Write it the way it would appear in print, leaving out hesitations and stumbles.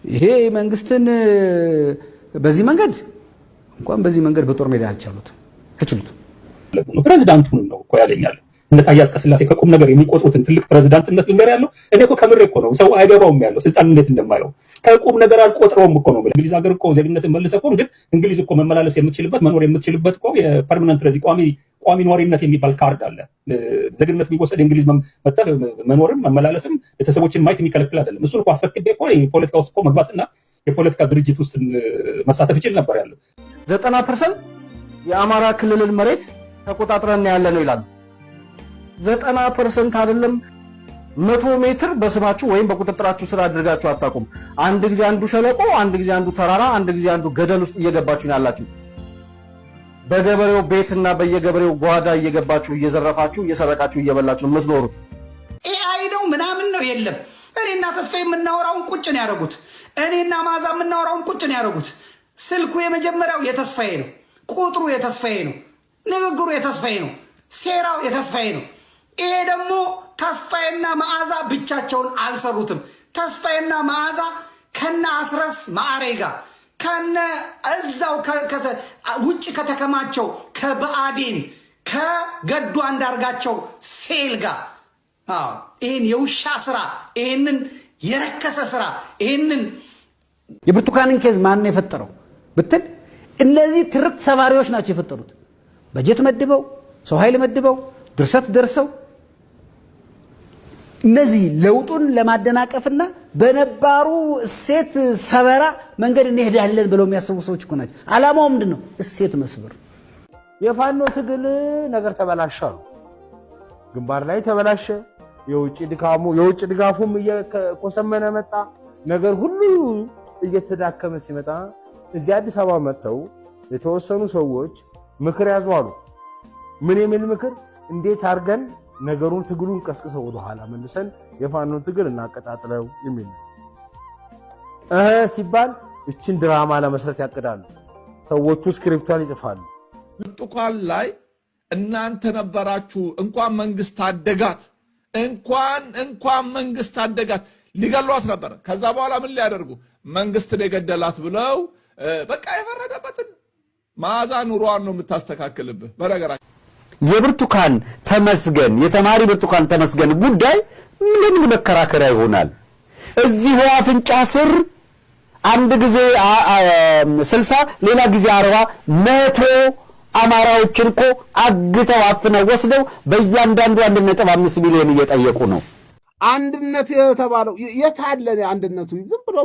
ይሄ መንግስትን በዚህ መንገድ እንኳን በዚህ መንገድ በጦር ሜዳ አልቻሉትም፣ አይችሉትም። ፕሬዚዳንቱን ነው እኮ ያለኛል። እነ ታዬ አጽቀሥላሴ ከቁም ነገር የሚቆጥሩትን ትልቅ ፕሬዚዳንትነት ልንገር ያለው እኔ እኮ ከምሬ እኮ ነው። ሰው አይገባውም ያለው ስልጣን እንዴት እንደማየው ከቁም ነገር አልቆጥረውም እኮ ነው። እንግሊዝ ሀገር እኮ ዜግነትን መልሰህ እኮ ግን እንግሊዝ እኮ መመላለስ የምትችልበት፣ መኖር የምትችልበት እኮ የ permanent ቋሚ ነዋሪነት የሚባል ካርድ አለ። ዜግነት የሚወሰድ እንግሊዝ መጥተህ መኖርም መመላለስም ቤተሰቦችን ማየት የሚከለክል አይደለም። እሱን እኮ አስረክቤ እኮ የፖለቲካ ውስጥ እኮ መግባትና የፖለቲካ ድርጅት ውስጥ መሳተፍ ይችል ነበር ያለው። 90% የአማራ ክልልን መሬት ተቆጣጥረን ያለ ነው ይላሉ። 90% አይደለም፣ 100 ሜትር በስማችሁ ወይም በቁጥጥራችሁ ስር አድርጋችሁ አታውቁም። አንድ ጊዜ አንዱ ሸለቆ፣ አንድ ጊዜ አንዱ ተራራ፣ አንድ ጊዜ አንዱ ገደል ውስጥ እየገባችሁ ነው ያላችሁት። በገበሬው ቤትና በየገበሬው ጓዳ እየገባችሁ እየዘረፋችሁ፣ እየሰረቃችሁ፣ እየበላችሁ የምትኖሩት። AI ነው ምናምን ነው የለም። እኔና ተስፋ የምናወራውን ቁጭ ነው ያደረጉት። እኔና ማዛ የምናወራውን ቁጭ ነው ያደረጉት። ስልኩ የመጀመሪያው የተስፋዬ ነው። ቁጥሩ የተስፋዬ ነው። ንግግሩ የተስፋዬ ነው። ሴራው የተስፋዬ ነው። ይሄ ደግሞ ተስፋዬና መዓዛ ብቻቸውን አልሰሩትም። ተስፋዬና መዓዛ ከነ አስረስ ማዕሬ ጋር፣ ከነ እዛው ውጭ ከተከማቸው ከብአዴን ከገዱ አንዳርጋቸው ሴል ጋር ይህን የውሻ ስራ፣ ይህንን የረከሰ ስራ፣ ይህንን የብርቱካንን case ማን ነው የፈጠረው ብትል እነዚህ ትርክት ሰባሪዎች ናቸው የፈጠሩት። በጀት መድበው፣ ሰው ኃይል መድበው፣ ድርሰት ደርሰው እነዚህ ለውጡን ለማደናቀፍና በነባሩ እሴት ሰበራ መንገድ እንሄዳለን ብለው የሚያስቡ ሰዎች እኮ ናቸው። ዓላማው ምንድን ነው? እሴት መስበር። የፋኖ ትግል ነገር ተበላሸ አሉ። ግንባር ላይ ተበላሸ። የውጭ ድካሙ የውጭ ድጋፉም እየኮሰመነ መጣ። ነገር ሁሉ እየተዳከመ ሲመጣ እዚህ አዲስ አበባ መጥተው የተወሰኑ ሰዎች ምክር ያዙ አሉ። ምን የሚል ምክር? እንዴት አድርገን ነገሩን ትግሉን ቀስቅሰው ወደኋላ መልሰን የፋኖን ትግል እናቀጣጥለው የሚል ነው ሲባል እችን ድራማ ለመስራት ያቅዳሉ። ሰዎቹ script ቷን ይጽፋሉ። ብርቱካን ላይ እናንተ ነበራችሁ። እንኳን መንግስት አደጋት፣ እንኳን መንግስት አደጋት፣ ሊገሏት ነበር። ከዛ በኋላ ምን ሊያደርጉ መንግስትን የገደላት ብለው በቃ የፈረደበትን መዓዛ ኑሯን ነው የምታስተካክልብህ። በነገራችን የብርቱካን ተመስገን፣ የተማሪ ብርቱካን ተመስገን ጉዳይ ለምን መከራከሪያ ይሆናል? እዚሁ አፍንጫ ስር አንድ ጊዜ 60፣ ሌላ ጊዜ 40፣ 100 አማራዎችን እኮ አግተው አፍነው ወስደው በእያንዳንዱ 1.5 ሚሊዮን እየጠየቁ ነው። አንድነት የተባለው የት አለ? አንድነቱ ዝም ብሎ